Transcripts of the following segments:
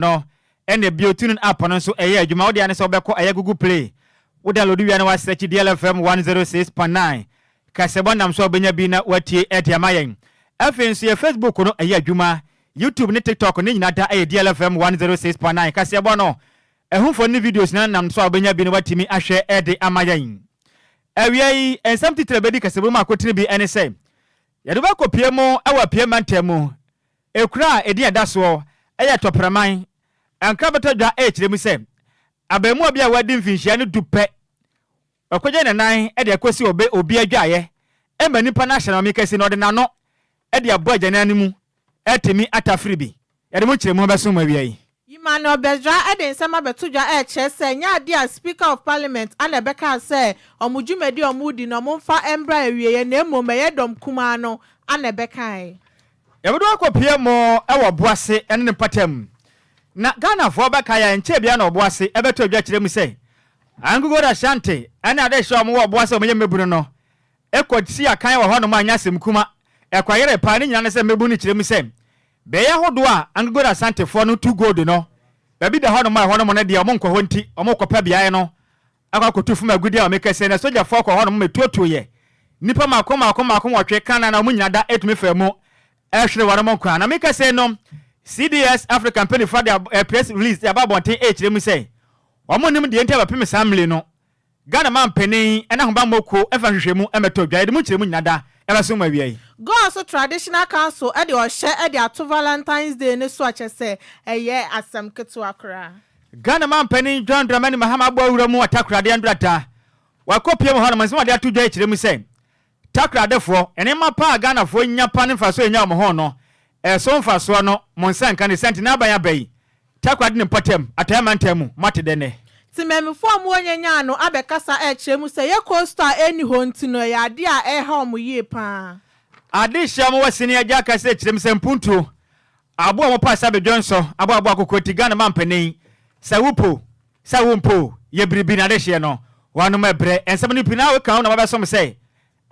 No ɛna bio TuneIn app no nso ɛyɛ adwuma. Wode ane sɛ wobɛkɔ ɛyɛ Google Play, wo download wia na wasearch DLFM 106.9 kasɛbɔ nam so a, wobɛnya bi na watie ɛde ama yɛn. Afei nso yɛ Facebook no ɛyɛ adwuma, YouTube ne TikTok ne nyinaa da ɛyɛ DLFM 106.9 kaseɛbɔ no. Ɛhomfoɔ ne videos na nam so a, wobɛnya bi na watumi ahwɛ ɛde ama yɛn. Awia yi nsɛm titire bɛdi kasɛbɔ mu akotene bi ɛne sɛ yɛde bɛkɔ mu ɛwɔ Apue mantam mu, ekura a ɛdi ɛda soɔ ɛyɛ Tɔprɛman. Nkra bɛtɔ dwa ɛrekyerɛ mu sɛ abaamuwa bi a wadi mfinhyia no 10 pɛ ɔkɔgye ne nan ɛde akɔsi obe obi adwaeɛ ɛma nipa no ahyɛ no kɛse na ɔde n'ano ɛde abɔ agyanan no mu ɛtumi atafiri bi. Yɛde mu kyerɛ mu bɛso mu awia yi. Emmanuel Bedzrah de nsɛm abɛto dwa ɛrekyerɛ sɛ nyɛ adeɛ a Speaker of Parliament ana ɛbɛka sɛ ɔmo dwumadi a ɔmo di na ɔmo mfa mbra awieɛ, na mmom ɛyɛ dɔm kumaa no ana ɛbɛkae. Yɛbɛdo akɔpie mu ɛwɔ Boase ɛne ne mpatam na Ghanafoɔ bɛka yɛ nkyɛn bia na Ɔboase ɛbɛtɔ adwa kyerɛ mu sɛ AngloGold Ashanti ɛne ade hyɛ ɔmo wɔ Ɔboase a ɔmo yɛ mmɛbunu no ɛkɔ si akan wɔ hɔnom a nyɛ asɛm kuma ɛkɔyere paa. Ne nyinaa ne sɛ mmɛbunu no kyerɛ mu sɛ bɛyɛ ahodoɔ a AngloGold Ashantifoɔ no tu gold no, baabi da hɔnom a ɛhɔnom no deɛ ɔmo nkɔ hɔ, nti ɔmo kɔpɛ beaeɛ no akɔ akɔtu fam agudi a ɔmo kɛseɛ na sogyafoɔ kɔ hɔnom mɛtuotuo yɛ nipa mako mako mako 8 kana na ɔmo nyinaa da ɛtumi fɛ mu ɛhwere wɔn mo nkwa. Na meka sɛ no CDS Africa mpanimfoɔ de press release de aba abɔnten ɛrekyerɛ mu sɛ wɔn nim deɛ nti a bɛpem saa mmiri no Ghana man panin ɛna ahobammɔ kuo ɛfa nhwehwɛmu ɛmɛtɔ dwa. Yɛde mu kyerɛ mu nyinaa da ɛbɛso mu awia yi. Goaso Traditional Council de ɔhyɛ de ato Valentine's Day ne so akyɛ sɛ ɛyɛ asɛm ketewa koraa. Ghana man panin John Dramani Mahama abɔ awura mu Atakoradeɛ ndrata wakɔ pie mu hɔnom. Nsɛm ɔde ato dwa kyerɛ mu sɛ Takoradefoɔ, nneɛma pa a Ghanafoɔ nya pa ne mfasoɔ nya wɔn ho no, ɛso mfasoɔ no mo nsa nka ne sɛnti n'aban aba yi. Takoradi ne mpɔtam atɔeɛ mantam mu moate dɛ nɛ. Temamufoɔ a wɔwɔ nyanya no abɛkasa ɛkyerɛ mu sɛ yɛ coaster a ɛnni hɔ nti no ɛyɛ adeɛ a ɛha wɔn yie paa. Ade hyia mo wɔ sini agya akasa kyerɛ mu sɛ mpuntuo aboa mo pa sɛ abɛdwa nsɔ aboaboa akokɔ ti Ghana ma mpanin sɛ wopo sɛ wompo yɛ biribi na adehyeɛ no wɔanom ɛbrɛ nsɛm no pii na woka ho na wɔbɛsom sɛ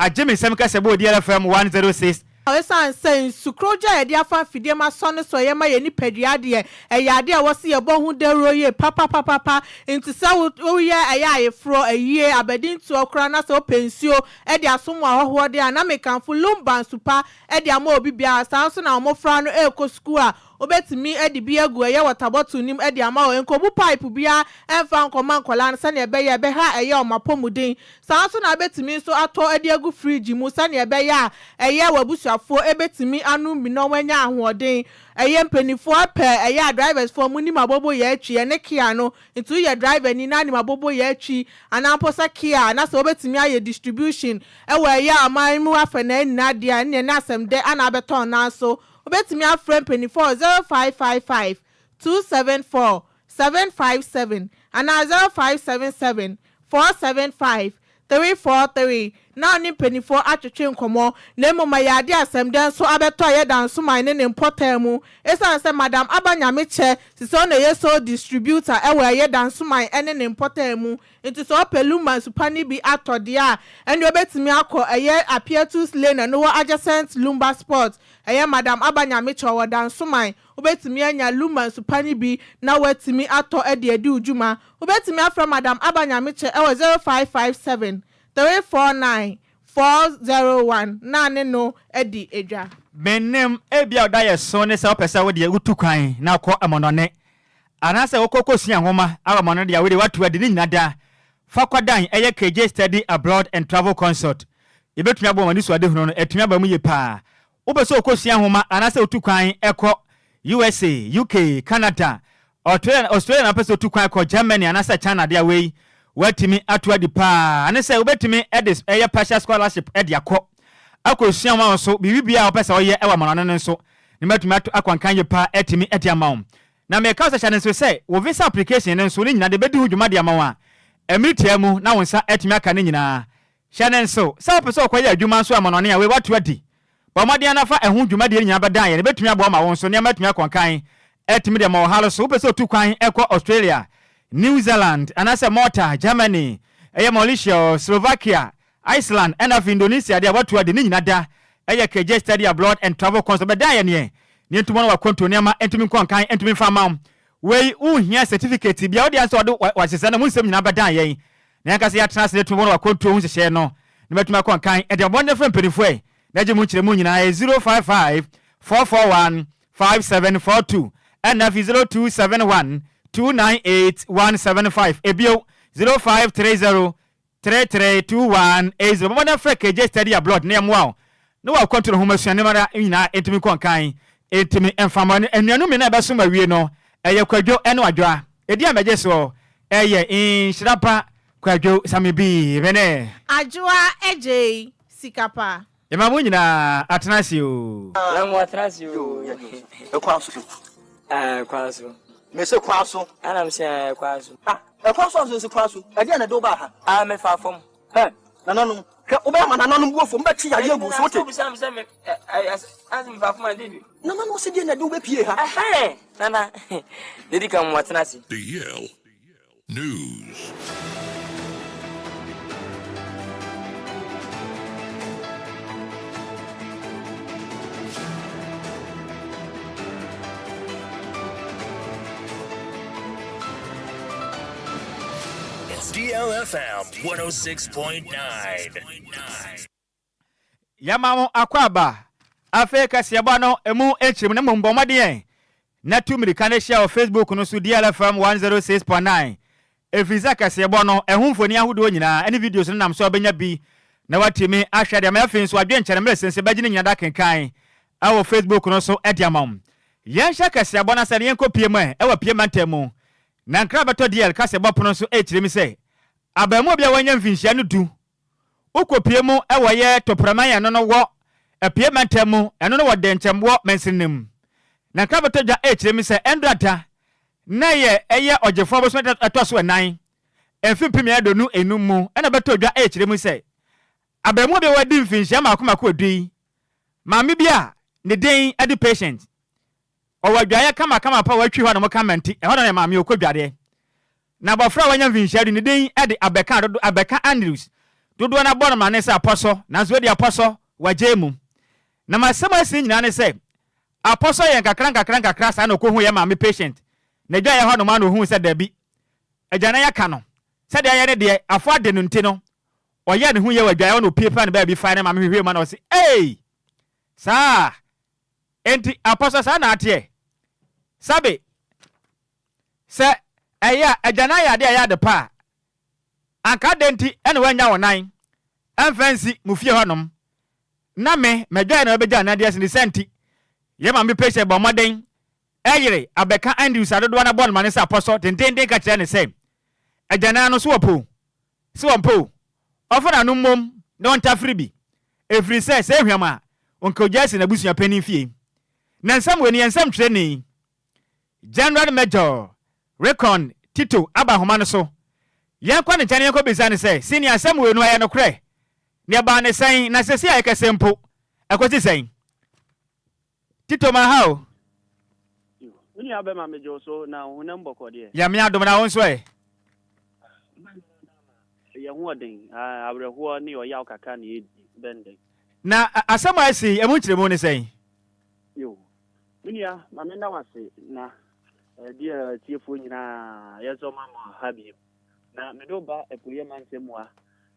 agye me nsɛm kɛsɛ bɔ odi FM 106. Ɛsiane sɛ nsukurogya a yɛde afa mfidie ma sɔ ne so ɛyɛ ma yɛ nipadua adeɛ, ɛyɛ adeɛ a wɔsi yɛbɔ ho dawuro yie papapapapa, nti sɛ woyɛ ɛyɛ ayeforɔ, ayie, abadintoɔ koraa na sɛ wopɛ nsuo ɛde asom wɔ ahɔhoɔ deɛ a, na mekamfo Lumba nsupa ɛde ama obi biara. Saa nso na mmɔfra no ɛrekɔ sukuu a, wobɛtumi de bi agu ɛyɛ water bottle nim de ama wɔ nkobu pipe biara ɛmfa nkɔma nkɔlaa no sɛnea ɛbɛyɛ ɛbɛha ɛyɛ ɔmo apɔmuden. Saa nso na wobɛtumi nso atɔ de agu fridge mu sɛnea ɛbɛyɛ a ɛyɛ w'abusuafoɔ ɛbɛtumi anom bi na wɔanya ahoɔden. Ɛyɛ mpanimfoɔ pɛ ɛyɛ a drivers foɔ mu nim abobo yɛ atwi ɛne Kia no, nti woyɛ driver ni na nim abobo yɛ atwi anaa mpo sɛ Kia na sɛ wobɛtumi ayɛ distribution ɛwɔ ɛyɛ aman mu afɛ na nyinaa deɛ a ɛne ɛne asɛm dɛ ana abɛtɔn. Nanso wobɛtumi afrɛ mpanimfoɔ 0555 274 757 anaa 0577 475 343 na ɔne mpanimfoɔ atwetwe nkɔmmɔ. Na mmom ɛyɛ ade asɛm dɛn nso abɛtɔ a ɛyɛ Dansoman ne ne mpɔtam mu, ɛsiane sɛ Madam Aba Nyamekyɛ sisi ɔna ɛyɛ sole distributor ɛwɔ ɛyɛ Dansoman ne ne mpɔtam mu, nti sɛ ɔpɛ Lumba nsupa no bi atɔ deɛ a, ɛne ɔbɛtumi akɔ ɛyɛ Apiatus Lane, ɛno wɔ adjacent Lumba Sport. Ɛyɛ Madam Aba Nyamekyɛ wɔ Dansoman, wobɛtumi anya Lumba nsupa no bi na woatumi atɔ de adi wo dwuma. Wobɛtumi afrɛ Madam Aba Nyamekyɛ ɛwɔ 0557 349 401 na ne no adi edwa. Menim ebia ɔda yɛ so ne sɛ wopɛ sɛ wodeɛ wotu kwan na kɔ ɛmɔnɔne anaasɛ wokɔ kɔsua nwoma awɔ mɔno deɛ wode woatu adi ne nyina da fa kɔdan ɛyɛ KJ Study Abroad and Travel Consult. Yɛbɛtumi abɔ wɔn ani so adehunu no atumi aba mu yie paa. Wopɛ sɛ wokɔsua nwoma anaasɛ wotu kwan ɛkɔ USA, UK, Canada, Australia na wopɛ sɛ wotu kwan kɔ Germany anaasɛ China deɛ, wei woatumi ato adi paa ane sɛ wobɛtumi ɛde ɛyɛ partial scholarship ɛde akɔ akɔsua nwoma nso. Biribi biara a wopɛ sɛ ɔyɛ ɛwɔ amanɔne no nso ne mɛtumi ato akwankan yie paa ɛtumi ɛde ama wo. Na mɛka sɛ hyɛ no nso sɛ wo visa application no nso ne nyinaa de bɛdi ho dwuma de ama wo a ɛmiri tia mu na wo nsa atumi aka ne nyinaa. Hyɛ ne nso sɛ wopɛ sɛ wokɔyɛ adwuma nso amanɔne a, wei watu adi. Bɔ mmɔden anafa ɛho dwumadie no nyinaa bɛdan yɛ no bɛtumi aboa ma wo nso nneɛma atumi akɔnkan atumi de ma wɔ ha so. Wopɛ sɛ otu kwan ɛkɔ Australia, New Zealand anaasɛ Malta, Germany, ɛyɛ Mauritius, Slovakia, Iceland ɛna afei Indonesia deɛ, watu adi ne nyina da ɛyɛ KJ Study Abroad and Travel Consult bɛdan yɛ neɛ ne ntoma no wakɔnto nneɛma ntumi nkɔnkan ntumi mfa ma wo. Wei wonhia certificate biara, wode ara sɛ wɔde w'ahyehyɛɛ no ho nsɛm nyinaa bɛdan yɛn na yɛn ankasa yɛatena ase na yɛatumi abɔ w'akwantuo ho nhyehyɛɛ no na matumi akɔ nkan de abɔ mmɔden frɛ mpanimfoɔ ɛ na gye mu nkyerɛmu nyinaa yɛ 055 441 5742 ɛna afei 0271 298 175 ebio 0530 332180 Bɔ mmɔden frɛ KJ Study Abroad na yɛmmoa wo na w'akwantu no nhomasua nneɛma no nyinaa ntumi nkɔ nkan ntumi mfa mma wo. Anuanom mmienu a yɛbɛsom awie no, ɛyɛ Kwadwo ne Adwoa. Edin a mɛgye soɔ yɛ Nhyira Pa Kwadwo Same Bi. Me ne. Adwoa Adjei Sikapa. Yɛma mo nyinaa atena ase oo. Yɛma mo atena ase oo. Ɛkwan so. Ɛkwan so. Mese kwan so. Ɛna mese ɛkwan so. Ah, ɛkwan so anso nsi kwan so. Ɛdeɛn na ɛde wo baa ha? Ah, mefa fam. Hɛ, nananom, hwɛ, wobɛyɛ ama nananom bo afu, mobɛtwe yareɛ agu so, wote? Wobisa me sɛ me, ɛ, ɛ, ɛ, mefa fam a, debi. Nananom se deɛn na ɛde wo bɛpie ha? Ɛhɛn, nana, dedi kan mo atena ase. The Yale News. DLFM 106.9. Yɛma mo akwaaba. Afei kaseɛbɔ no emu nkyeremu na mmom bɔ mmɔden na tu mmirika na hyia wɔ Facebook no so DLFM 106.9 ɛfiri sɛ kaseɛbɔ no ɛho mfoni ahodoɔ nyinaa ne videos no nam so a wobɛnya bi na woatumi ahwɛ de ama Afei nso adwenkyerɛ mmerɛ sense bɛgye ne nyina da kenkan wɔ Facebook no so de ama wo. Yɛnhyɛ kaseɛbɔ no ase na yɛnkɔ pie mu ɛ wɔ Pie mantam mu Na nkra bɛtɔ DL kaseɛbɔ pono so rekyerɛ mi sɛ abarimaa bi a wanya mfinhyia no du wokɔpue mu wɔ yɛ Topraman ɛno no wɔ Apue mantam mu ɛno no wɔ Dɛnkyɛmboɔ mansini no mu. Na nkra bɛtɔ dwa rekyerɛ mi sɛ ɛndra da na yɛ ɛyɛ Ɔgyefoɔ bosome da ɛtɔ so ɛnan mfe 2025 mu ɛna bɛtɔ dwa rekyerɛ mu sɛ abarimaa bi a wadi mfinhyia mako mako edu yi maame bi a ne din de Patient Ɔwɔ adwaeɛ kamakama pa a watwi hɔ nom kama nti, ɛhɔ na ne maame ɔkɔ dwareɛ. Na abɔfra a wanya mfinhyia du, ne din de Abɛka dodo, Abɛka Andrews. Dodoɔ no ara bɔ no amanneɛ sɛ Apɔsɔ, nanso wei deɛ Apɔsɔ, wagyae mu. Na m'asɛm a asi nyinaa ne sɛ, Apɔsɔ yɛ nkakra nkakra nkakra saa na ɔkɔhuu yɛn maame Patient n'adwaeɛ hɔ nom ara na ɔhuu sɛ dabi, agyanan aka no, sɛdeɛ ayɛ ne deɛ, afɔ ade no nti no, ɔyɛɛ ne ho yie wɔ adwaeɛ hɔ na ɔpue paa ne baabi fae na maame hwehwɛɛ mu a na ɔse, Ei! Saa! Enti apɔsɔ saa na ateɛ? Sabe, sɛ ɛyɛ a agyanan yɛ ade a ɛyɛ ade pa a, anka adɛn nti na woannya wo nan amfa ansi mo fie hɔnom na me, m'adwae na mabɛgya anan de asi ne saa nti, yɛn maame Patience bɔɔ mmɔden yere abɛka Andrews a dodoɔ no ara bɔ no ma ne sɛ apɔsɔ dendeenden ka kyerɛɛ no sɛ agyanan no so wɔ po Se wɔmpɛ o, ɔmfa n'ano mmom na ɔntafere bi, ɛfiri sɛ, sɛ ɛhwam a, ɔnka ogya asi n'abusua panin fie. Na nsɛm wei no, yɛn nsɛmtwerɛni, General Major Recon Tito aba nhoma no so. Yɛnkɔ ne nkyɛn na yɛnkɔbisa no sɛ, Senior, asɛm wei no, ɛyɛ nokorɛ? Na ɛbaa no sɛn? Na seesei a yɛkasa yi mpo, ɛkɔsi sɛn? Tito ma ha o. Yo, me nua bɛma megye wo so na wo honam bɔkɔ deɛ. Nyame adom na wo nso ɛ? Yɛ ho ɔden, awerɛhoɔ ne ɔyaw kakra na yɛdi bɛn dɛn. Na asɛm a asi yi, ɛmu nkyerɛmu ne sɛn? Yo, me nua ma menna wo ase na deɛ atiefoɔ nyinaa yɛ sɛ ɔma mo ha bio. Na mede wo ba Apueeɛ Mantam mu ha,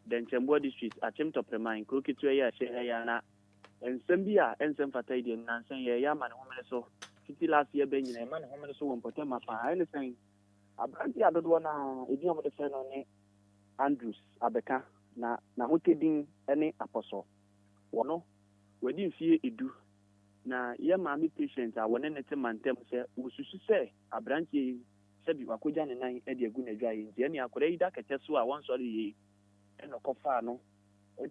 Dɛnkyɛmboa District, Akyem Tɔpreman, kuro ketewa yi a ɛhyɛ ha yi ara na Nsɛm bi a ɛnsɛ mfata yi deɛ, nnansa yi ɛyɛ ama ne homene so. Fiti last year bɛ nyinaa, ɛma ne homene so wɔ mpɔtam ha paa. Ɛne sɛn? Aberanteɛ a dodoɔ no ara edin a wɔde frɛ no ne Andrews Abɛka, na n'ahotɛ din ne Apɔsɔ. Wɔ no, wadi mfeɛ edu, na yɛn maame Patient a wɔne no te mantam sɛ wɔsusu sɛ aberanteɛ yi sɛbi wakɔgya ne nan de agu n'adwaeɛ nti ɛnneɛ akwadaa yi da kɛtɛ so a wɔnsɔreeɛ yi na ɔkɔfaa no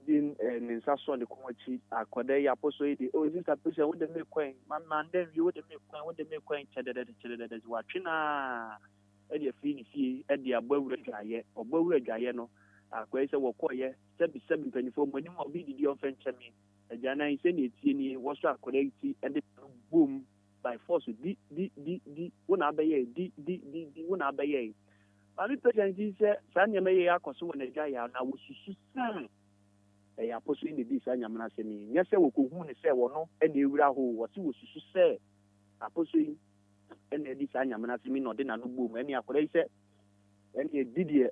de ne nsa sɔ ne kɔn akyi, akwadaa yi apɔsɔ yi de, oh sister Patience, wode me kwan, ma manda nwie, wode me kwan, wode me kwan, kyɛdɛdɛdɛ kyɛdɛdɛdɛ, watwe no ara de afiri ne fie de abɔ awura dwaeɛ, ɔbɔ awura dwaeɛ no, akwadaa yi sɛ wɔkɔeɛ, sɛbi sɛbi mpanimfoɔ, mo anim a obi didi ɔmfa nkyɛ me, agyanan sɛnea ɛtie nie, wɔsɔ akwadaa yi ti de no bom by force, di di di di, wo na abɛyɛe, di di di di, wo na abɛyɛe. Maame Patience yi sɛ saa nneɛma yi akɔ so wɔ n'adwaeɛ a, na wɔsusu sɛ ɛyɛ apɔso yi na ɛdii saa nyame no asɛm yi. Nyɛ sɛ wɔkɔhuu no sɛ ɔno na ɛwura hɔ o, wɔse wɔsusu sɛ apɔso yi. ɛna adi saa Nyame no asɛm yi na ɔde n'ano bɔɔ mu. Ɛne akwadaa yi sɛ ɛne ɛdi deɛ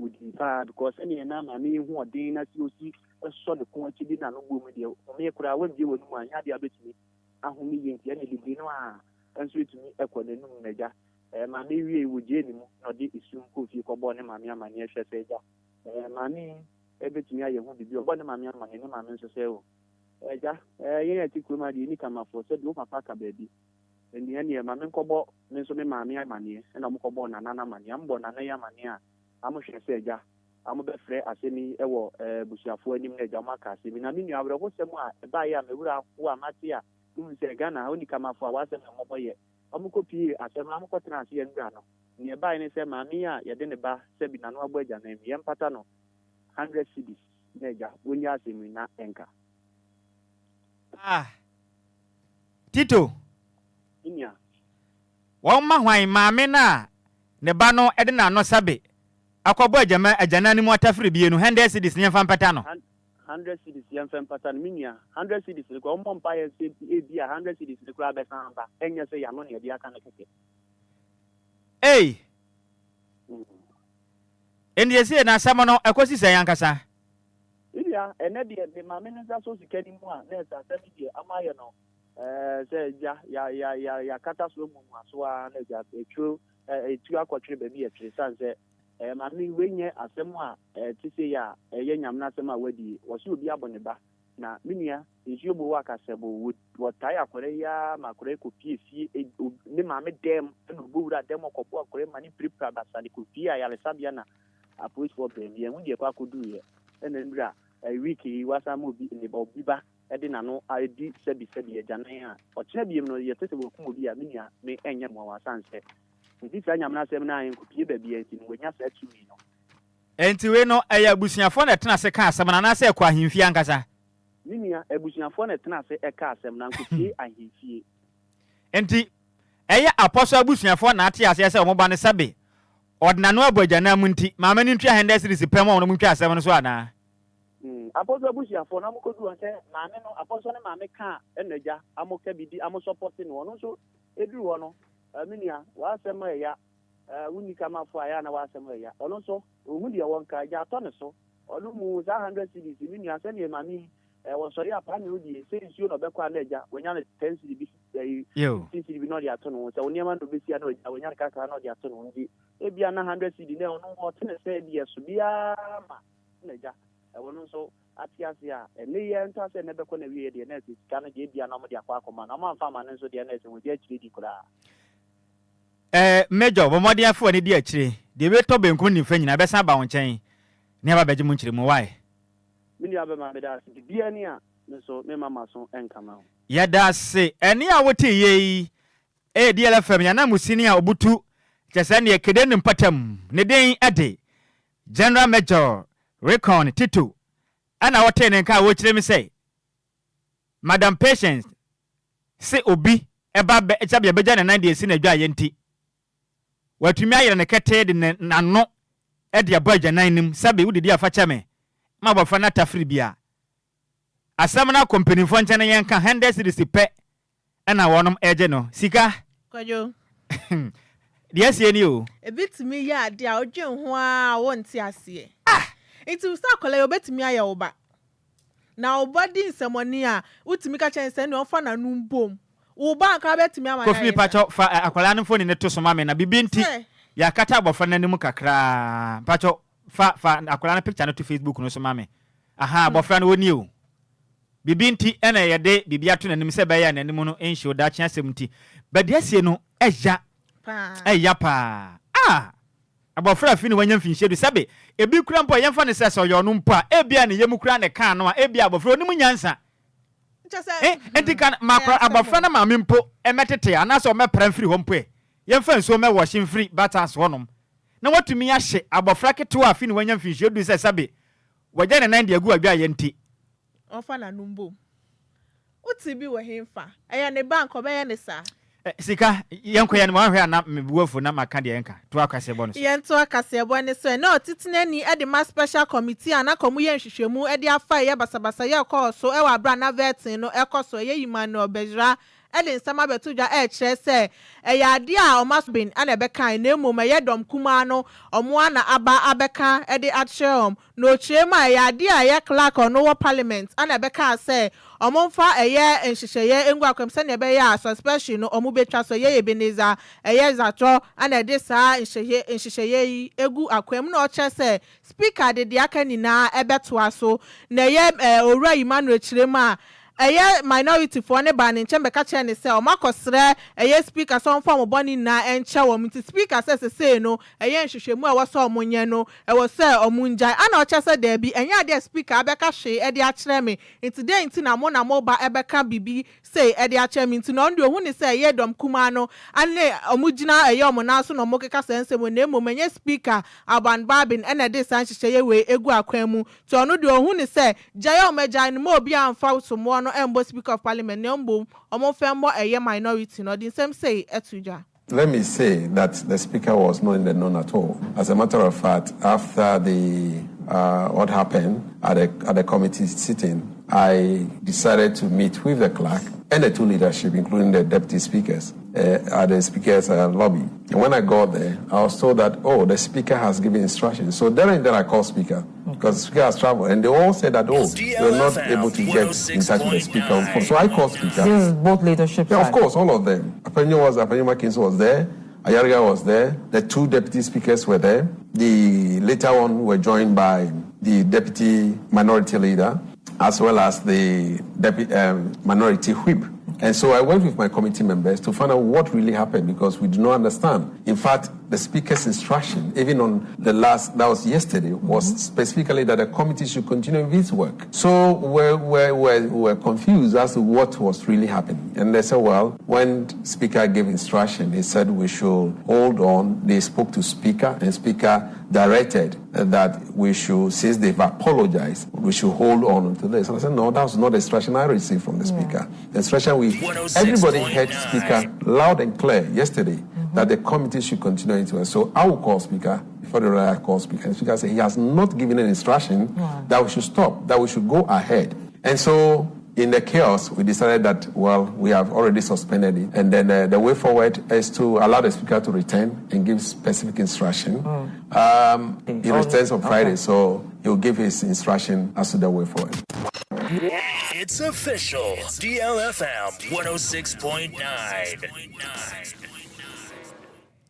ɔdii paa because ɛne na maame yi ho ɔden na si osi sɔ ne kɔn akyi de n'ano bɔɔ mu deɛ home koraa wambie w'anum a nyɛ adeɛ a wobɛtumi ahome yie nti ɛne didi no a nso ɛtumi ɛkɔ n'anum na agya ɛɛ maame yi wiei wɔgyee ne mu na ɔde esu kɔɔ fie kɔbɔɔ ne maame amaneɛ hwɛ sɛ agya ɛɛ maame yi ɛbɛtumi ayɛ ho biribi ɔbɔ ne maame amaneɛ ne maame nso sɛ o agya ɛɛ yɛn a ɛte kurom ha deɛ yɛnni kamafoɔ sɛ deɛ wo papa ka baabi Ɛnneɛ ɛnneɛ ma menkɔbɔ me nso me maame amaneɛ. Ɛnna wɔkɔbɔɔ Nana no amaneɛ. Wɔbɔɔ Nana yi amaneɛ a, wɔhwɛɛ sɛ agya, wɔbɛfrɛ asɛm yi wɔ abusuafoɔ anim na agya wɔaka asɛm yi. Na me nua, awerɛhosɛm a ɛbaeɛ a me werɛ ahoɔ a mate a mehu sɛ Ghana ha wonni kamafoɔ a w'asɛm yɛ mmɔbɔ yɛ. Wɔkɔpuee asɛm no, wɔkɔtenaa ase yɛn wura no. Deɛ ɛbaeɛ ne sɛ maame yi a yɛde ne ba sɛbi n'ano abɔ agyanan mu, yɛmpata no hundred cedis na agya wɔnnya asɛm yi na ɛnka. Ah. Tito. Me nua. Wɔmma hwan maame no a ne ba no de n'ano sɛbe akɔbɔ agyama agyanan no mu atafere bie no hundred cedis no yɛmfa mpata no? Hundred cedis yɛmfa mpata no, me nua. Hundred cedis no koraa, wɔmmɔ mpaeɛ sɛ ebia hundred cedis no koraa bɛsan aba, ɛnyɛ sɛ y'ano na yɛde aka no kɛkɛ. Ei! Enti seesei no asɛm no ɛkɔsi sɛn ankasa? Me nua, ɛnnɛ deɛ me maame no nsa sɔ sika no mu a, na ɛsɛ asɛm yi deɛ ama ayɛ no ɛɛ sɛ agya ya ya ya yakata so amuamua so ara na agya etwuro ɛɛ etu akɔtwere baabi a ɛtwere sane sɛ ɛɛ maame wei nyɛ asɛm a ɛte sei a ɛyɛ Nyame n'asɛm a wadie. Wɔse obi abɔ ne ba na me nua nsuo bo wɔ akasɛ bo wɔ wɔtae akwadaa yi ara ma akwadaa yi kɔpie fie e, ne maame dɛm ɛna ɔbɔ wura dɛm ɔkɔbɔ akwadaa yi ma ne pirapira basa de kɔpie ayaresabea na Apolisifoɔ brɛ me, yɛnhu deɛ ɛkɔ akɔduruiɛ. Ɛna nwura eh, week yi wasan ma obi ne ba obi ba de n'ano adi sɛbi sɛbi agyanan a ɔkyena biem no yɛte sɛ wakum obi a me nua me ɛnyɛ mmoawa sane sɛ nti saa Nyame no asɛm no a ɛnkɔpie baabiara nti no wanya saa tumi no. Enti wei no, ɛyɛ abusuafoɔ na ɛtena ase ka asɛm no anaasɛ ɛkɔ ahemfie ankasa? Me nua, abusuafoɔ na ɛtena ase ka asɛm no, ankɔpie ahemfie. Enti ɛyɛ Apɔsɔ abusuafoɔ na ate aseɛ sɛ wɔn ba no sɛbe ɔde n'ano abɔ agyanan mu nti, maame no ntua hundred cedis pɛ ma wɔn ntwa asɛm no so anaa? Hmm, Apɔsɔ abusuafoɔ no wɔkɔduru hɔ sɛ maame no, Apɔsɔ ne maame kaa ɛna agya, wɔka biribi, wɔsɔpɔte no, ɔno nso ɛduru hɔ no, eh, me nua, w'asɛm ɛya, eh, wonni kamafoɔ a ɛyɛ a na w'asɛm ɛya, ɔno nso, ɔhu deɛ wɔnka, agya atɔ ne so, ɔno mu saa hundred cedis, me nua, sɛdeɛ maame yi, Eh, wɔsɔre a paa na odie, sɛ nsuo na ɔbɛkɔ a na agya, wanya no ten cedi bi, ɛyi, fifteen cedi bi na ɔde ato ne ho, sɛ wo nneɛma na ɔbɛsi a na agya, wanya no kakra na ɔde ato ne ho, nti ebia na hundred cedi na ɔno ɔte ne sɛ ebi ɛso biara ma na agya, ɛwɔ no nso ate ase a, ɛnne yɛ nta sɛ ɛnɛ bɛkɔ na wieɛ deɛ na ɛsɛ sika no deɛ ebia na wɔde akɔ akɔma no, wɔn amfa ama no nso deɛ na ɛsɛ wɔgya akyire di koraa. Eh, Major, bɔ mmɔden afa w'ani di akyire, deɛ ɛbɛtɔ benkum ne nifa nyinaa, ɛbɛsan aba wo nkyɛn, ne aba abɛgye mu nkyerɛmu, why? Me nua bɛma meda ase biribiara ni a me nso memma m'aso nka ma wo. Yɛda ase. Ɛnne a wote yɛ yi yɛ DLFM yɛn ananmusini a obutu kyerɛ sɛ neɛ kede ne mpɔtam. Ne din de General Major Recon Tito ɛna wotee ne nka a wokyerɛ mi sɛ Madam Patience se obi ba bɛ sɛbea bɛgya ne nan de asi n'adwaeɛ nti Watumi ayere ne ketee de ne n'ano de abɔ agyanan no mu sɛbe wodidi a fa kyɛ me ma abɔfra no atafere bi a. Asɛm no akɔ mpanimfoɔ nkyɛn na yɛnka hundred cedis pɛ na wɔnom regye no. Sika. Kwadwo. Deɛ asie ni o. Ebi tumi yɛ adeɛ a wodwen ho ara a wonte aseɛ. Ah! Nti sɛ akwadaa yi obetumi ayɛ wo ba. Na wo ba di nsɛmɔne a, wotumi ka kyerɛ no sɛ ɛnneɛ ɔmfa n'ano mbom. Wo ba anka bɛtumi ama no Kofi ayɛ saa? mepakyɛw fa akwadaa no mfoni no to so ma me na biribi nti Sɛ. yɛakata abɔfra no anim kakraa mpakyɛw fa fa akwadaa no picture no to Facebook no so ma me ahaa abɔfra no ɔnie o biribi nti ɛna yɛde biribi ato n'anim sɛ ɛbɛyɛ a n'anim no nhyew daakye asɛm nti but deɛ asie no ɛya Paa. ɛya paa ah Abɔfra a fi ne wanya mfinhyia du, sɛbe ebi koraa mpo a yɛmfa no sɛ sɛ ɔyɛ ɔno mpo a, ebia ne yam koraa na ɛkaa no a, ebia abɔfra onim nyansa. Kyɛ sɛ, Eh, enti ka ma ɛyɛ akora, asɛm abɔfra o. no maame mpo mmɛtete anaasɛ ɔmmɛpra mfiri hɔ mpo ɛ. Yɛmfa nsuo mmɛwɔhye mfiri bath hɔnom na watumi ahye abɔfra ketewa a fi ne wanya mfinhyia du sɛ sɛbe wagya ne nan de agu adwaeɛ nti. Ɔmfa n'ano mbom. Wote bi wɔ henfa? Ɛyɛ ne ba anka ɔbɛyɛ ne saa? Sika, yɛnkɔ yɛn anim, wanhwɛ a na me bo afu na maka deɛ ɛnka. Toa kaseɛbɔ no so. Yɛntoa kaseɛbɔ no so ɛ. Na ɔtitenani de ma Special Committee a na anka wɔyɛ nhwehwɛmu de afa ɛyɛ basabasayɛ a ɛkɔɔ so wɔ aberɛ a na vetting no rekɔ so, ɛyɛ Emmanuel Bedzrah. de nsɛm abɛto dwa ɛrekyerɛ sɛ ɛyɛ adeɛ a wɔn aso na ɛbɛkae na mmom ɛyɛ dɔm kumaa no wɔn ara na aba abɛka de akyerɛ wɔn. Na ɔkyerɛ mu a ɛyɛ adeɛ a ɛyɛ clerk a ɔno wɔ parliament na ɛbɛkaa sɛ wɔmfa ɛyɛ nhyehyɛeɛ ngu akwan mu sɛdeɛ ɛbɛyɛ a suspension no wɔbɛtwa so. Ɛyɛ Ebenezer ɛyɛ Zatɔ na ɛde saa nhyehyɛeɛ yi gu akwan mu na ɔkyerɛ sɛ Speaker de deɛ aka nyinaa bɛtoa so. Na ɛyɛ Owura Emmanuel kyerɛ mu a ɛyɛ minority foɔ no baa ne nkyɛn bɛka kyerɛɛ no sɛ wɔn akɔsrɛ ɛyɛ speaker sɛ ɔmfa wɔn bɔne nyinaa nkyɛ wɔn nti speaker sɛ sesei no ɛyɛ nhwehwɛmu a ɛwɔ sɛ wɔn nyɛ no ɛwɔ sɛ wɔn ngyae ana ɔkyerɛ sɛ daabi ɛnyɛ adeɛ a speaker abɛka hwee de akyerɛ me nti dɛn nti na mo na moba ɛbɛka biribi sei de akyerɛ me nti no ɔno deɛ ɔhu ne sɛ ɛyɛ dɔm kumaa no ne wɔn gyina ɛyɛ wɔn nan so na wɔkeka saa nsɛm wei na mmom ɛnyɛ speaker Alban Bagbin na ɛde saa nhyehyɛeɛ wei gu akwan mu nti ɔno deɛ ɔhu ne sɛ gyae a wɔagyae no mma obiara mfa somoɔ no mmɔ speaker of parliament na mmom wɔmfa mmɔ ɛyɛ minority no ɔde nsɛm sei to dwa. Let me say that the speaker was not in the known at all. As a matter of fact, after the uh, what happened at the, at the committee sitting, I decided to meet with the clerk and the two leadership, including the deputy speakers, uh, at the speaker's uh, lobby. And when I got there, I was told that, oh, the speaker has given instructions. So then and then I called speaker because the speaker has traveled. And they all said that, oh, they were not able to get in touch with the speaker on phone. So I called speaker. This is both leadership. Yeah, of course, all of them. Afenyo was, Afenyo Markins was there. Ayariga was there. The two deputy speakers were there. The later on were joined by the deputy minority leader as well as the deputy minority whip. And so I went with my committee members to find out what really happened because we do not understand. In fact, the speaker's instruction, even on the last, that was yesterday, was mm-hmm. specifically that the committee should continue with its work. So we're, we're, we're, we're confused as to what was really happening. And they said, well, when speaker gave instruction, he said we should hold on. They spoke to speaker and speaker directed that we should, since they've apologized, we should hold on to this. And I said, no, that was not the instruction I received from the yeah. speaker. The instruction we, everybody heard speaker loud and clear yesterday mm-hmm. that the committee should continue into it. So I will call speaker before the I call speaker. And speaker said he has not given an instruction yeah. that we should stop, that we should go ahead. And so in the chaos, we decided that, well, we have already suspended it. And then the way forward is to allow the speaker to return and give specific instruction. He returns on Friday, okay. so he'll give his instruction as to the way forward. It's official. DLFM 106.9.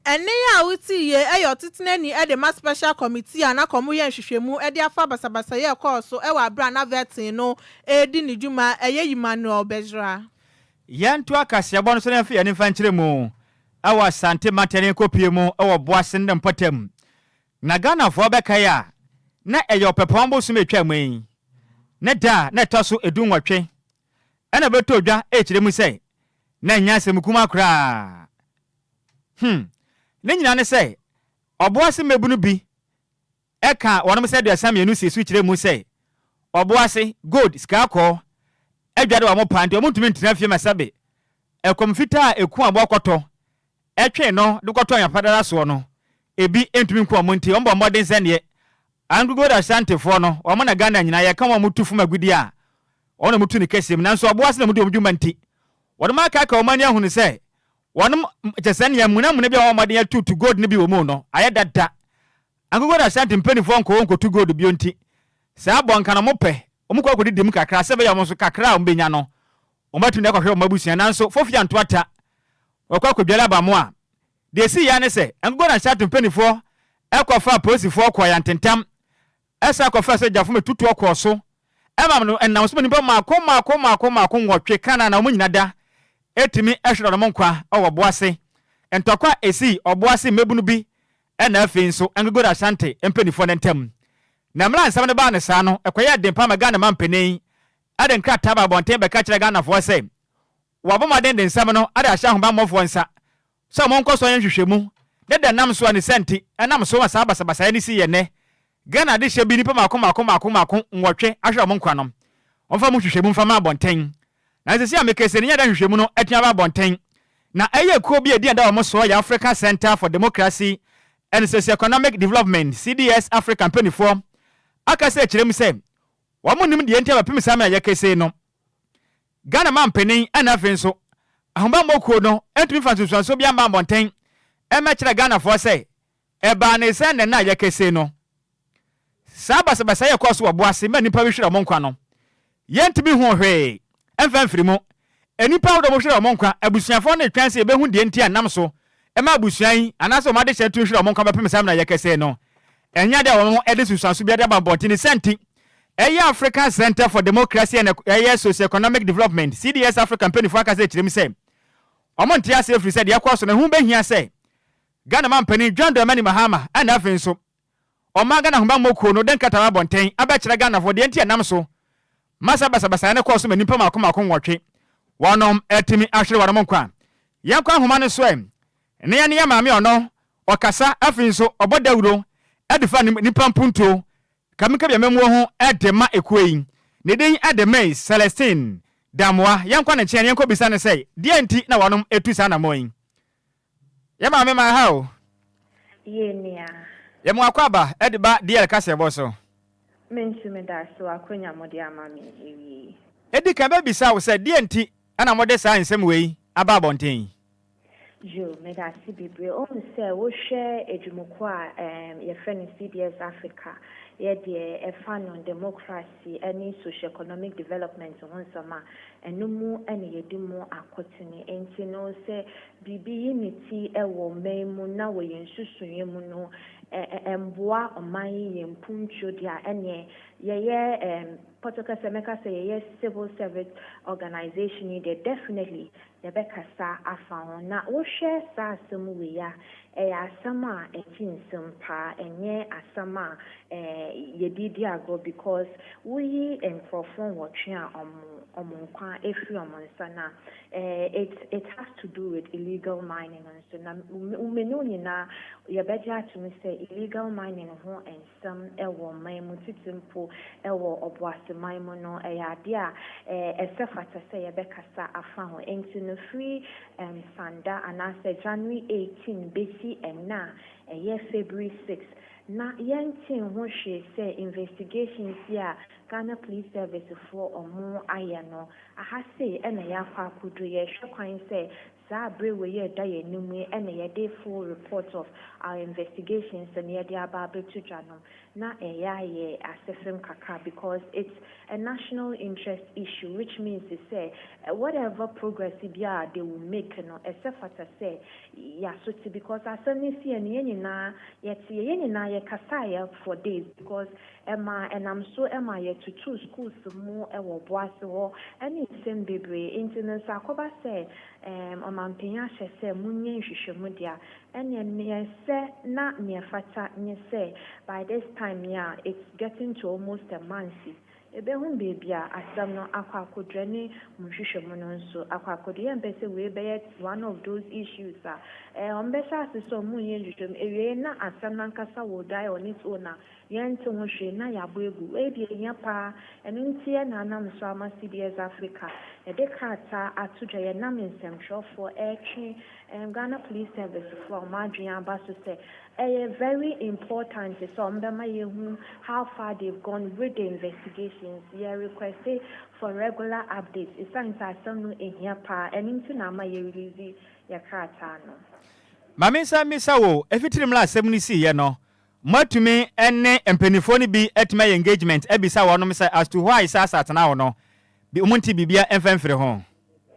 Ɛnne yi a wote yi yɛ ɔtitenani de ma Special Committee a na wɔyɛ nhwehwɛmu de afa basabasayɛ a ɛkɔɔ so wɔ bere a na Vetting no redi ne dwuma, ɛyɛ Emmanuel Bedzrah. Yɛntoa kaseɛbɔ no so na yɛmfa yɛn ani mfa nkyerɛ mu wɔ Asante Mantam Nkopie mu wɔ Boase ne ne mpɔtam. Na Ghanafoɔ bɛkae a, na ɛyɛ Ɔpɛpɔn bosome a ɛtwaa mu yi ne da a na ɛtɔ so dunwɔtwe na ɛbɛtɔɔ dwa rekyerɛ mu sɛ na ɛnyɛ asɛm kumaa koraa. Hmm. Ne nyinaa ne sɛ, ɔboase mmabunu bi ka wɔnom sɛ 32 sii so kyerɛ mu sɛ ɔboase, gold, sikaakɔɔ, adware wɔn paa nti wɔntumi ntena fie ma sɛbe ɛkɔm fitaa a ɛku aboa kɔtɔ ɛtwe no de kɔtɔ anwapadada soɔ no ebi ntumi nku wɔn nti wɔbɔ mmɔden sɛdeɛ Anglo-Gold Ashantifoɔ no wɔn na Ghana nyinaa yɛka wɔn a wɔtu fam agudeɛ a wɔn na wɔtu no kɛseɛ mu nanso ɔboase na wɔdi wɔn dwuma nti wɔnom akaaka wɔn ani ahunu sɛ Wɔnom, kyerɛ sɛ nea mmunamuna bi a wɔwɔ mmɔden atutu gold no bi wɔ mu no, ayɛ dada. Angogodo Ashanti mpanimfoɔ nkɔ hɔ nkɔtu gold bio nti, saa bɔnka no wɔpɛ, wɔkɔ akɔdidi mu kakra sɛ ɛbɛyɛ a wɔn nso kakra a wɔbɛnya no, wɔatumi de akɔhwɛ wɔn abusua. Nanso Fofie anto ata, wɔkɔ akɔdware aba mo a, deɛ ɛsiiɛ ara ne sɛ, Angogodo Ashanti mpanimfoɔ kɔfaa apolisifoɔ kɔɔ Yantentam Ɛsan kɔfaa sogyafo ma tutuo kɔɔ so ma no nam so ma nnipa mmaako mmaako mmaako mmaako nwɔtwe ka na na wɔn nyina da tumi hwerɛ wɔn nkwa wɔ ɔboase ntɔkwa a esii ɔboase mmabunu bi na afei nso Anglo-Gold Ashanti mpaninfoɔ no ntam. Na mmerɛ a nsɛm no baa no saa no ɛkɔyɛɛ den paa ma Ghana mampanin de nkrataa baa abɔnten bɛka kyerɛɛ Ghanafoɔ sɛ wɔabɔ mmɔden de nsɛm no de ahyɛ ahobammɔfoɔ nsa sɛ wɔnkɔ so nyɛ nhwehwɛmu ne dɛn nam so a ne saa nti ɛnam so ma saa basabasayɛ no sii yɛ nnɛ Ghana adehyɛ bi nnipa mmaako mmaako mmaako mmaako nwɔtwe ahwere wɔn nkwa no wɔmfa mu nhwehwɛmu mfa mma abɔnten. Na seesei a mekasa yi nyɛ dɛ nhwehwɛmu no atumi aba abɔnten. Na ɛyɛ kuo bi a edin a ɛda wɔn soɔ yɛ Africa Centre for Democracy and Socio-Economic Development, CDS Africa mpaninfoɔ akasa akyerɛ mu sɛ wɔn nnim deɛ nti a bɛpem saa mmerɛ a yɛkasa yi no Ghana manpanin ɛna afei nso Ahobammɔ kuo no ntumi mfa nsunsuansoɔ biara mma abɔnten mmɛkyerɛ Ghanafoɔ sɛ ɛbaa ne sɛ nnɛ no a yɛkɛse no, saa basabasa yi a ɛkɔɔ so wɔ Boase ma nnipa bi hweree wɔn nkwa no, yɛntumi nhuu hwee mfa mfiri mu. Nnipa ahodoɔ a wɔhweree wɔn nkwa, abusuafoɔ no retwɛn sɛ yɛbɛhu deɛ nti a ɛnam so ma abusua yi anaasɛ wɔn adehyeɛ tumi hwere wɔn nkwa bɛpem saa mmerɛ a yɛkɛse no. Ɛnyɛ adeɛ a wɔde nsunsuanso biara de aba abɔnten. Ne saa nti, ɛyɛ African Centre for Democracy and ɛyɛ Socio-Economic Development, CDS Africa mpaninfoɔ akasa akyerɛ mu sɛ wɔn nte aseɛ ɛfiri sɛ deɛ ɛkɔɔ so no ɛho bɛhia sɛ Ghana manpanin John Dramani Mahama ɛna afei nso ɔman Ghana Ahobammɔ Kuo no de nkrataa aba abɔnten abɛkyerɛ Ghanafoɔ deɛ nti a ɛnam so ma saa basabasayɛ no kɔɔ so ma nnipa mmaako mmaako nwɔtwe wɔnom atumi ahwere wɔnom nkwa. Yɛnkɔ ahoma no so ɛ na yɛne yɛn maame a ɔno ɔkasa afei nso ɔbɔ dawuro de fa nnipa mpuntuo Kamikabi amammuo ho de ma ekuo yi. Ne din de Miss Celestine Damoah. Yɛnkɔ ne nkyɛn na yɛnkɔbisa no sɛ deɛn nti na wɔnom tu saa anammɔn yi. Yɛ maame ma ha o. Yie nua. Yɛ mo akwaaba de ba DL kaseɛbɔ so. Me nso meda ase wɔ akwanya mode ama me awie yi. Edi kan mɛbisa wo sɛ deɛn nti na mode saa nsɛm wei aba abɔnten yi? Yo, meda ase bebree. Wohu sɛ wohwɛ adwumakuo a ɛɛm yɛfrɛ no CDS Africa yɛ deɛ ɛfa no democracy ne socio-economic development ho nsɛm a, ɛno mu na yɛdi mu akotene. Enti no sɛ biribi yi ne ti wɔ ɔman mu na wɔ yɛn nsusuiɛ mu no ɛ ɛmboa ɔman yi yɛn mpuntuo deɛ a, ɛneɛ yɛyɛ ɛɛm pɔtɔkasa mɛka sɛ yɛyɛ civil service organisation yi deɛ definitely yɛbɛkasa afa ho. Na wohwɛ saa asɛm wei a, ɛyɛ asɛm a ɛte nsam paa, ɛnyɛ asɛm a yɛde redi agorɔ because woyi nkurɔfoɔ nwɔtwe a wɔn nkwa afiri wɔn nsa no a, it has to do with illegal mining nso. Na me ne wo nyinaa yɛbɛgye atom sɛ illegal mining ho nsɛm wɔ ɔman mu, titiri mpo wɔ Ɔboaseman mu no, ɛyɛ adeɛ a ɛsɛ fata sɛ yɛbɛkasa afa ho. Enti no, firi Sanda anaasɛ January 18 bɛsi ɛnnɛ a ɛyɛ February 6, na yɛntee ho hwee sɛ investigations yi a Ghana Police Service foɔ ɔmo ayɛ no, aha sei ɛna yɛakɔ akɔduru. Yɛhwɛ kwan sɛ saa abere wei a ɛda yɛn anim yi ɛna yɛde full report of our investigations no yɛde aba abɛto dwa no, na ɛyɛ ayɛ asefem kakra because it's a national interest issue, which means sɛ whatever progress biara they will make no, ɛsɛ fata sɛ yɛasote because asɛm no si yɛn no, yɛn nyinaa yɛte, yɛn nyinaa yɛkasaeɛ for days because ɛma ɛnam so ɛma yɛtutu schools mu ɛwɔ Boase hɔ ɛne nsɛm bebree. Nti no nso akɔba sɛ ɔmanpanyin ahyɛ sɛ munyɛ nhwehwɛmu deɛ a, ɛneɛ neɛ sɛ na neɛ fata nye sɛ by this time yeah, it's getting to almost a month yi, ebehu beebi a asɛm no akɔ akɔduru ne mu nhwehwɛmu no nso akɔ akɔduru. Yɛmpɛ sɛ wei bɛyɛ one of those issues a ɔmo bɛhyɛ ase sɛ ɔmo nyɛ nhwehwɛmu ewie na asɛm nankasa will die on its own a yɛnte ho hwee na yɛabɔ egu. Wei deɛ ehia paa. Ɛno nti ɛna anam so ama CDS Africa yɛde krataa ato dwa, yɛnam nsɛmtwerɛfoɔ ɛretwe Ghana Police Service foɔ a wɔn adwene aba so sɛ ɛyɛ very important sɛ wɔn bɛma yɛhu how far they've gone with the investigations. Yɛ request for regular updates ɛsiane sɛ asɛm no ehia paa. Ɛno nti na ama yɛ release yɛ krataa no. Maame, nsa mmisa wo, ɛfitiri mmerɛ asɛm no siiɛ no, moatumi ne mpanimfoɔ no bi atumi ayɛ engagement abisa wɔnom sɛ as to why saa asatena hɔ no bi ɔmo nte biribia ɛmfa mfiri ho?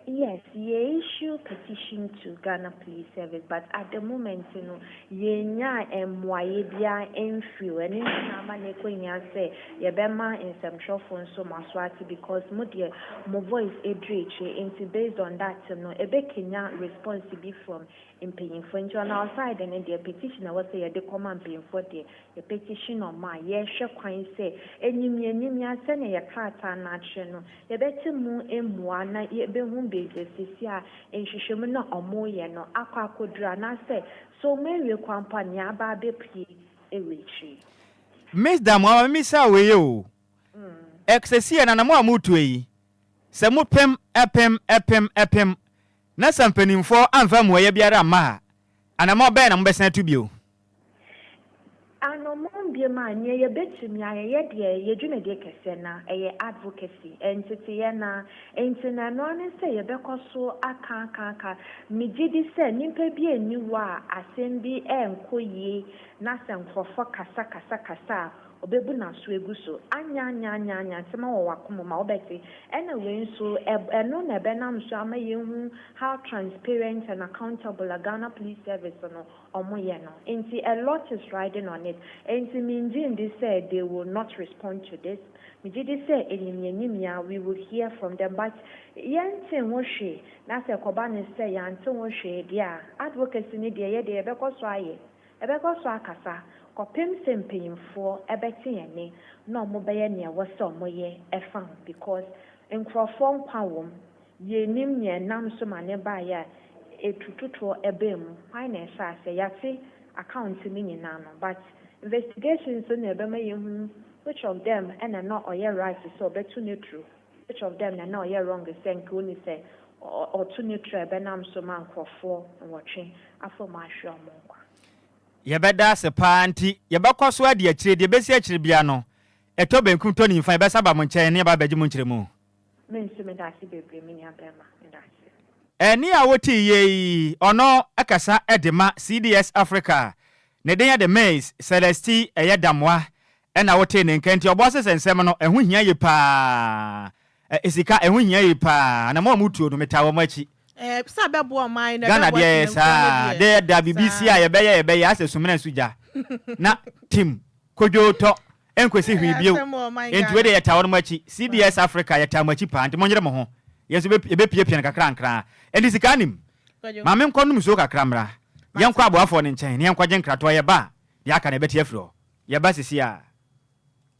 Yes, yɛ issue petition to Ghana Police Service, but at the moment no, yɛnya mmuayɛ biara mfiri hɔ. Ɛno nti na ama no ɛkɔhia sɛ yɛbɛma nsɛmtwerɛfoɔ nso mo aso ate because mo deɛ mo voice ɛduru akyire. Nti based on that no, ɛbɛkenya response bi from mpanyinfoɔ. Nti on our side no deɛ, petition a ɛwɔ sɛ yɛde kɔma mpanyinfoɔ deɛ, yɛ petition ɔmo a yɛrehwɛ kwan sɛ enyimia enyimia sɛnea yɛ krataa no akyerɛ no, yɛbɛte mu mmua na yɛbɛhu beebi sisi a nhwehwɛmu na ɔmo yɛ no akɔ akɔduru anaasɛ so ɔmo awie kwan po a nea aba abɛpue ɛwɔ akyire. Miss Damoa, misa wei o, ɛsɛsi yɛ nanamo a motuo yi, sɛ mopem ɛpem ɛpem ɛpem na sɛ mpanimfoɔ amfa mmuayɛ biara amma a, anamɔ bɛn na mobɛsan atu bio? Anɔmɔ. biom a, neɛ yɛbɛtumi ayɛ, yɛ deɛ yɛ dwumadie kɛseɛ no ara, ɛyɛ advocacy, nteteeɛ no ara. Nti no ɛno ara ne sɛ yɛbɛkɔ so aka aka aka. Megye di sɛ nnipa bi nni hɔ a asɛm bi ɛnkɔ yie na sɛ nkurɔfoɔ kasa kasa kasa a, ɔbɛbu n'aso agu so. Anya anya anya anya nsɛm wɔ w'akoma mu a wobɛte. Ɛna wei nso, ɛno na ɛbɛnam so ama yɛhu how transparent and accountable a Ghana Police Service no ɔmo yɛ no. Nti a lot is riding on it. Nti mengye ndi sɛ they will not respond to this. Megye di sɛ enyimnyanyimnya we will hear from them, but yɛnte ho hwee na sɛ kɔba ne sɛ yɛante ho hwee deɛ a, advocacy ne deɛ yɛ deɛ yɛbɛkɔ so ayɛ, ɛbɛkɔ so akasa kɔpem sɛ mpanyimfoɔ ɛbɛte yɛn ne na ɔmo bɛyɛ nea ɛwɔ sɛ ɔmo yɛ ɛfa ho, because nkurɔfoɔ nkwa wɔ mu. Yɛnim nea ɛnam so ma ne baeɛ a etututoɔ ɛbɛn mu, hwan na ɛhyɛ aseɛ. Yɛate account no nyinaa no, but investigations na ɛbɛma yɛhu which of them ɛna na ɔyɛ right sɛ ɔbɛto ne turu, which of them na na ɔyɛ wrong sɛ nka oni sɛ ɔto ne turu a ɛbɛnam so ma nkurɔfoɔ 8 afɔ mu ahwɛ ɔmo nkwa. Yɛbɛda ase paa. Nti yɛbɛkɔ so adi akyire deɛ ɛbɛsi akyire bia no, ɛtɔ benkum tɔ nimfa, yɛbɛsa ba mo nkyɛn ne yɛba abɛgye mo nkyerɛ mu. Me nso meda ase bebree, me nua bɛrima, meda ase. Ɛne a wote yie yi, ɔno kasa de ma CDS Africa. Ne din yɛ de Miss Celeste ɛyɛ Damoa. Ɛna wotee ne nka. Nti ɔbɔ sɛ nsɛm no ɛho hia yie paa, sika ɛho hia yie paa na mo a motuo no, metaa wɔn akyi. Sɛ bɛboa ɔman no, Ghana ɛbɛboa deɛ temamufoɔ no saa deɛ. de da biribi si a, yɛbɛyɛ asɛ sumina nso gya na tim kodwo tɔ nkosi hwee bio. Asɛm wɔ ɔman nti wei Ghana. de, yɛtaa wɔn akyi. CDS Africa, yɛtaa mo akyi paa, nti monyere mo ho. Yɛn nso yɛbɛpiapia no kakra nkraa. Nti sika nim Kwadwo. Maame, nkɔ nom nsuo kakra mmra. Yɛnkɔ aboafoɔ no nkyɛn na yɛnkɔgye nkratoɔ. Yɛba a, deɛ aka no yɛbɛte afiri hɔ. Yɛba sisi a.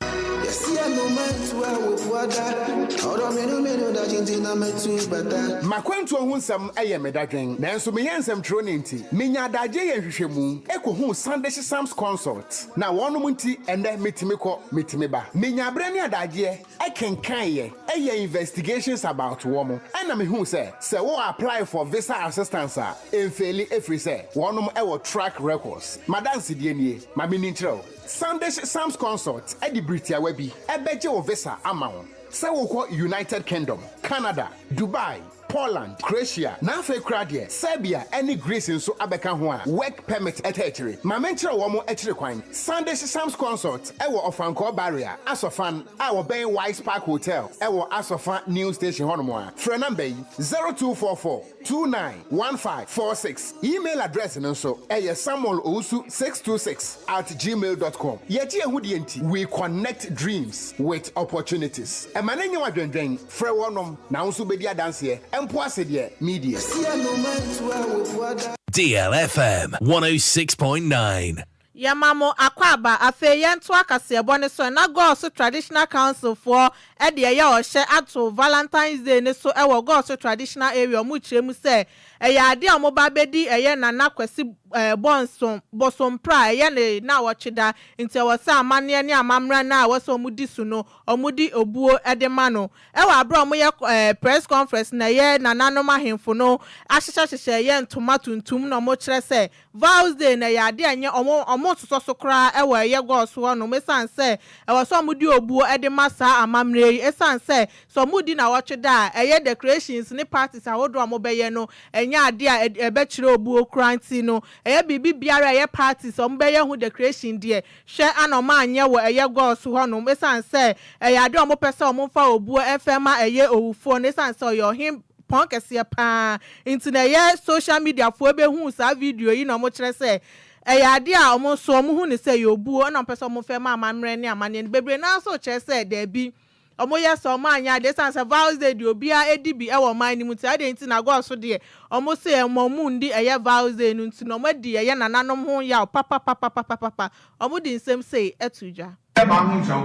Yɛsi ɛnu mɛtu a wofuada ɔdɔ menu menu da gyinti na mɛtu bata. Makwantuo ho nsɛm yɛ me dadwen, nanso meyɛ nsɛmtwerɛni nti menya adagye yɛ nhwehwɛmu ɛkɔhuu Sandish Sams Consult, na wɔnom nti ɛnɛ metumi kɔ, metumi ba. Menya aberɛ ne adagyeɛ ɛkenkaeɛ, ɛyɛ investigations about wɔn, ɛna mehuu sɛ sɛ wo apply for visa assistance a, ɛmfail, ɛfiri sɛ wɔnom ɛwɔ track records. Madansedie nie, ma menni nkyerɛ wo. Sandish Sams Consult ɛde biritiawa bi ɛbɛgye wo visa ama wo sɛ wokɔ United Kingdom, Canada, Dubai, Poland, Croatia, na afei koraa deɛ Serbia ne Greece nso abɛka ho a work permit ɛtɛ akyire. Ma menkyerɛ wɔn akyire kwan. Sandish Sams Consult ɛwɔ Ɔfankɔɔ Barrier, Asɔfan a wɔbɛn Wise Park Hotel ɛwɔ Asɔfa New Station hɔnom a, frɛ number yi, 0244 291546. Email address no nso ɛyɛ samuel owusu 626@gmail.com. Yɛgye ɛho deɛ nti we connect dreams with opportunities. Ɛma ne nyɛ wadwendwɛn, frɛ wɔnom na wo nso bɛdi adanseɛ mpo ase deɛ media. Yɛsi ɛnu mɛtu a wofuada. DLFM 106.9. Yɛma mo akɔ aba. Afei yɛnto akaseɛbɔ ne so. Na Goaso Traditional Council foɔ ɛde ɛyɛ ɔhyɛ ato Valentine's Day ne so ɛwɔ Goaso Traditional Area. Ɔmo kyerɛ mu sɛ ɛyɛ adeɛ a ɔmo ba bɛdi ɛyɛ Nana Kwasi Bɔnsom Bosompra, ɛyɛ ne na wɔtwe da, nti ɛwɔ sɛ amanneɛ ne amammerɛ no a ɛwɔ sɛ ɔmo di so no, ɔmo di obuo ɛde ma no. Ɛwɔ abere a ɔmo yɛ press conference na ɛyɛ nananom ahemfo no ahyehyɛhyehyɛ ɛyɛ ntoma tuntum na ɔmo kyerɛ sɛ Vals Day na ɛyɛ adeɛ a ɛnyɛ ɔmo nsosɔ so koraa ɛwɔ ɛyɛ Goaso hɔnom, ɛsiane sɛ ɛwɔ sɛ ɔmo de obuo ɛde ma saa amammerɛ yi, ɛsiane sɛ ɔmo di na wɔtwe da a, ɛyɛ decorations ne parties ahodoɔ a ɔmo bɛyɛ no ɛnyɛ adeɛ a ɛbɛkyerɛ obuo koraa. Nti no ɛyɛ biribi biara a ɛyɛ parties a ɔmo bɛyɛ ho decoration deɛ, hwɛ ana ɔmo anyɛ wɔ ɛyɛ Goaso hɔnom, ɛsiane sɛ ɛyɛ adeɛ a ɔmo pɛ sɛ ɔmo fa obuo ɛfɛ ma ɛyɛ owufoɔ no, ɛsiane sɛ ɔyɛ ɔhen pɔn kɛseɛ paa. Nti na ɛyɛ social media foɔ bɛhu saa video yi na ɔmo kyerɛ sɛ ɛyɛ adeɛ a ɔmo nso ɔmo hu ne sɛ ɛyɛ obuo ɛna ɔmo pɛ sɛ ɔmo fɛ ma amammerɛ ne amanneɛ no bebree. Naa nso kyerɛ sɛ daabi, ɔmo yɛ sɛ ɔmo anyɛ adeɛ, ɛsiane sɛ Vals Day deɛ obiara edi bi ɛwɔ ɔman no mu, nti adeɛ nti na Goaso deɛ ɔmo sɛ ɛmo ɔmo ndi ɛyɛ Vals Day no. Nti na ɔmo adi ɛyɛ nananom ho yaw papapapapapa. Ɔmo de nsɛm sei ɛto dwa. Ɛba ho nkyɛw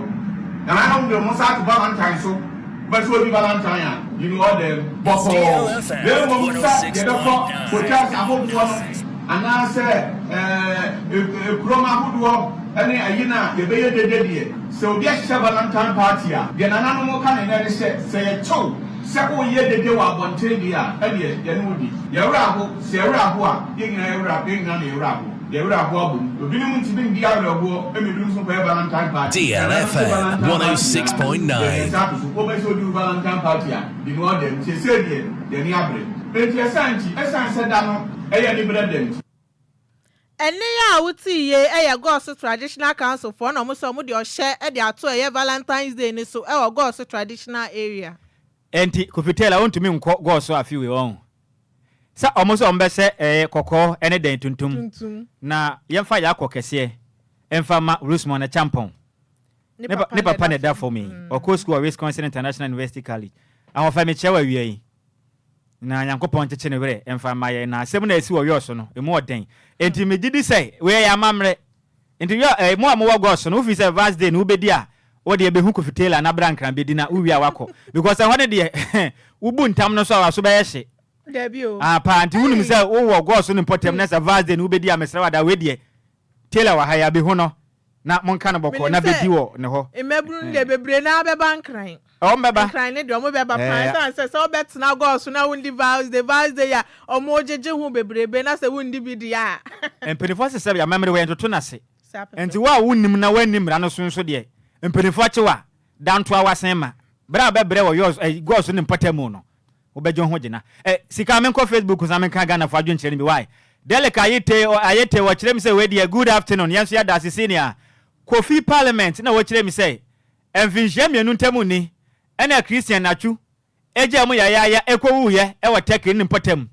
nananom de ɔmo nsa ato Valentine so, bɛsɛ odi Valentine a yi no ɔdɛm bɔkɔɔ, na mmom sɛ yɛbɛkɔ hotels ahodoɔ no anaasɛ ekurom ahodoɔ ɛne ayi no a yɛbɛyɛ dede deɛ, sɛ obi ahyehyɛ Valentine party a, deɛ nananom ka ne nɛ ne sɛ yɛkyew sɛ woyɛ dede wɔ abɔnten deɛ a, ɛdeɛ yɛne wo di yɛwerɛ aho. Sɛ yɛwerɛ aho a, yɛn nyinaa yɛwerɛ, yɛn nyinaa na yɛwerɛ aho. Deɛ werɛ ahoɔ abɔ mu. Ebinom ntumi ndi awerɛhoɔ ma ebinom nso nkɔyɛ Valentine party. Ɛnna no nso DLFM Valentine party nyinaa no, 106.9. yɛde nsa ato so. Wopɛ sɛ wodi wo Valentine party a, di no ɔda mu. Seesei deɛ, yɛn ani abere. Enti ɛsan nti, ɛsiane sɛ da no yɛ aniberɛ da nti. Ɛnne yi a wotee yei yɛ Goaso Traditional Council foɔ na wɔn sɛ wɔn de ɔhyɛ de ato ɛyɛ Valentine's Day no so wɔ Goaso Traditional Area. Enti Kofi Taylor wontumi nkɔ Goaso afe wei wahu. Sɛ ɔmo sɛ ɔmo bɛhyɛ ɛɛ kɔkɔɔ ɛne dɛn tuntum. Tuntum. Na yɛmfa yɛakɔ kɛseɛ ɛmfa ma Rosemond Acheampong. Ne Ne papa ne na papa na ɛda ɛda fam. fam yi. Ɔkɔɔ sukuu wɔ Wisconsin International University College. Ahoɔfɛ mekyerɛ wo awia yi. Na Nyankopɔn nkyekye ne werɛ mfa mma yɛn. Na asɛm no a ɛsi wɔ Wales no, ɛmu ɔden. Enti megye di sɛ wei ɛyɛ amammerɛ. Enti Wales, eh, mo a mowɔ Gos no, wofii sɛ Vars Day no wobɛdi a, wo deɛ bɛhu Kofi Taylor na bra Nkran bɛdi na wowie a woakɔ. Because ɛhɔ no deɛ, wobu ntam no nso a w'aso bɛyɛ hye. Dabi o. Ah, paa, nti wonim Ei! sɛ wowɔ Gos no mpɔtam na sɛ Vars Day no wobɛdi a, mesrɛ wo ada, wei deɛ, Taylor wɔ ha yi a, bɛhu no na monka no bɔkɔɔ Menim na sɛ bɛdi wɔ ne hɔ. mmabunu no deɛ bebree no ara bɛba Nkran. Wɔn bɛba. Nkran no deɛ wɔn bɛba paa Ɛɛ. ɛsiane sɛ sɛ wobɛtena gɔɔ so na wondi Val's Day, Val's Day a wɔgyegye ho bebrebe na sɛ wondi bi deɛ a. Mpanimfoɔ se sɛ amammerɛ wɔ yɛntoto no ase. Saa pɛpɛɛpɛ. Nti wo a wonnim na woanni mmara no so nso deɛ, mpanimfoɔ kye wo a, da ntoa w'asen ma. Berɛ a wobɛbrɛ wɔ yours ɛɛ gɔɔ so ne mpɔtamu no, wobɛgye wo ho gyina. Ɛ sika menkɔ Facebook nso na menka Ghanafoɔ adwenkyerɛ no bi why? Delica Ayitey ɔ Ayetey wɔkyerɛ me sɛ wei deɛ good afternoon yɛn nso yɛda ase senior. Kofi Parliament na wɔkyerɛ me sɛ Mfinhyia mmienu ntam ni na Christian Natwu gyaa mu yayaaya kɔwuiɛ wɔ Turkey ne ne mpɔtam.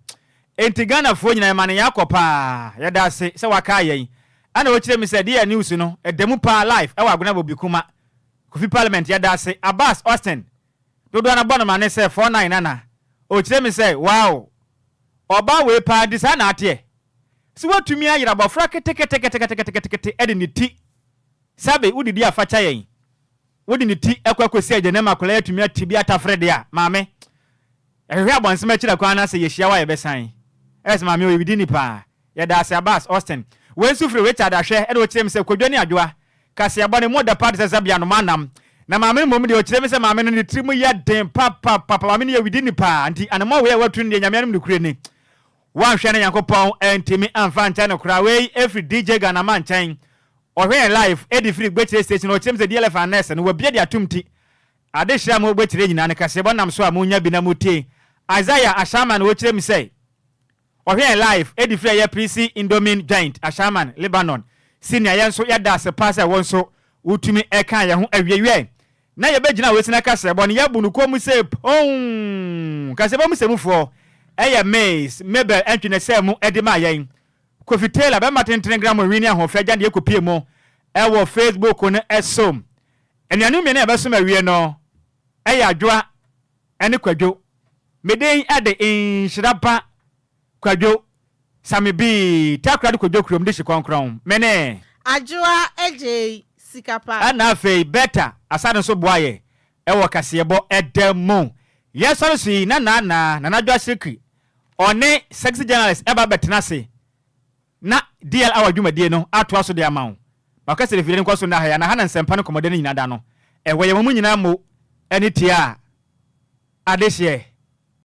Enti Ghanafoɔ nyinaa yɛma no yɛn akɔ paa. Yɛda ase sɛ wakae yɛn. Ɛna ɔkyerɛ mu sɛ deɛ news no ɛda mu paa live wɔ Agona Bobi Kuma. Kofi Parliament yɛda ase. Abbas Austin dodoɔ no bɔ no mane sɛ 49 nana. Ɔkyerɛ mu sɛ wow ɔbaa wei paa nti saa na ateɛ? Sɛ watumi ayera abɔfra keteketeketeketekete de ne ti Sɛbe wodidi a fa kyɛ yɛn. Wode ne ti kɔ akɔsi agyanam ma akwadaa yi atumi ate bi atafere deɛ a, maame, yɛhwehwɛ abɔnsam akyiri kwan na sɛ yɛhyia wo a yɛbɛsan. Ɛyɛ sɛ maame ɔyɛ widini paa. Yɛda ase Abbas Austin. Wei nso firi Richard Ahwɛ ɛna ɔkyerɛ me sɛ Kwadwo ne Adwoa kaseɛbɔ no mu ɔdɛ paa te sɛ Zabea noma anam. Na maame no mmom deɛ ɔkyerɛ me sɛ maame no ne tiri mu yɛ den papapapa. Maame no yɛ widini paa nti anamɔ wei a watu no deɛ Nyame anom nokorɛ ni. Woanhwɛ na Nyankopɔn antumi amfa ankyɛ no koraa. Wei firi DJ Ghanama nkyɛn. Ɔhwɛ yɛn live de firi Gbekyire station ɔkyerɛ mu sɛ DLF and nurse no wabue de atom nti ade hyira mo Gbekyire nyinaa no kaseɛbɔ nam so a mo nya bi na mo tie. Isaiah Ashaiman ɔkyerɛ mu sɛ ɔhwɛ yɛn live de firi ɛyɛ Prisi Indomine Joint Ashaiman Lebanon Senior yɛn nso yɛda ase paa sɛ wo nso wo tumi kaa yɛn ho awie wiɛ na yɛbɛgyina wei sena kaseɛbɔ no yɛbu no kɔn mu sɛ poon kaseɛbɔ mu sɛmufoɔ ɛyɛ Miss Mabel Antwi na ɛsɛɛ mu de maa yɛn. Kofi Taylor, bɛrima tentene gram nwi ne ahoɔfɛ agya deɛ kɔpie mu wɔ Facebook no so. Anuanom mmienu a yɛbɛsom awie no yɛ Adwoa ne Kwadwo. Me din de Nhyira Ba Kwadwo Same Bii, Takoradi Kwadwo kurom de hye kɔnkrɔn. Me ne. Adwoa Adjei Sikapa. Ɛna afei Bertha Asare nso boa yɛ wɔ kaseɛbɔ da mu. Yɛsɔre so yi na Nana Nana Adwoa Sirkri Ɔne Sexy Journalist ɛba bɛtena ase na DL Hour dwumadie no atoa so de ama wo. Ma ɔkasa afidie no nkɔ so nna ha yi anaa ha na nsɛmpa ne nkɔmmɔdɛ no nyinaa da no. Ɛwɔ yɛn mu nyinaa mmo ne tie a adehyeɛ.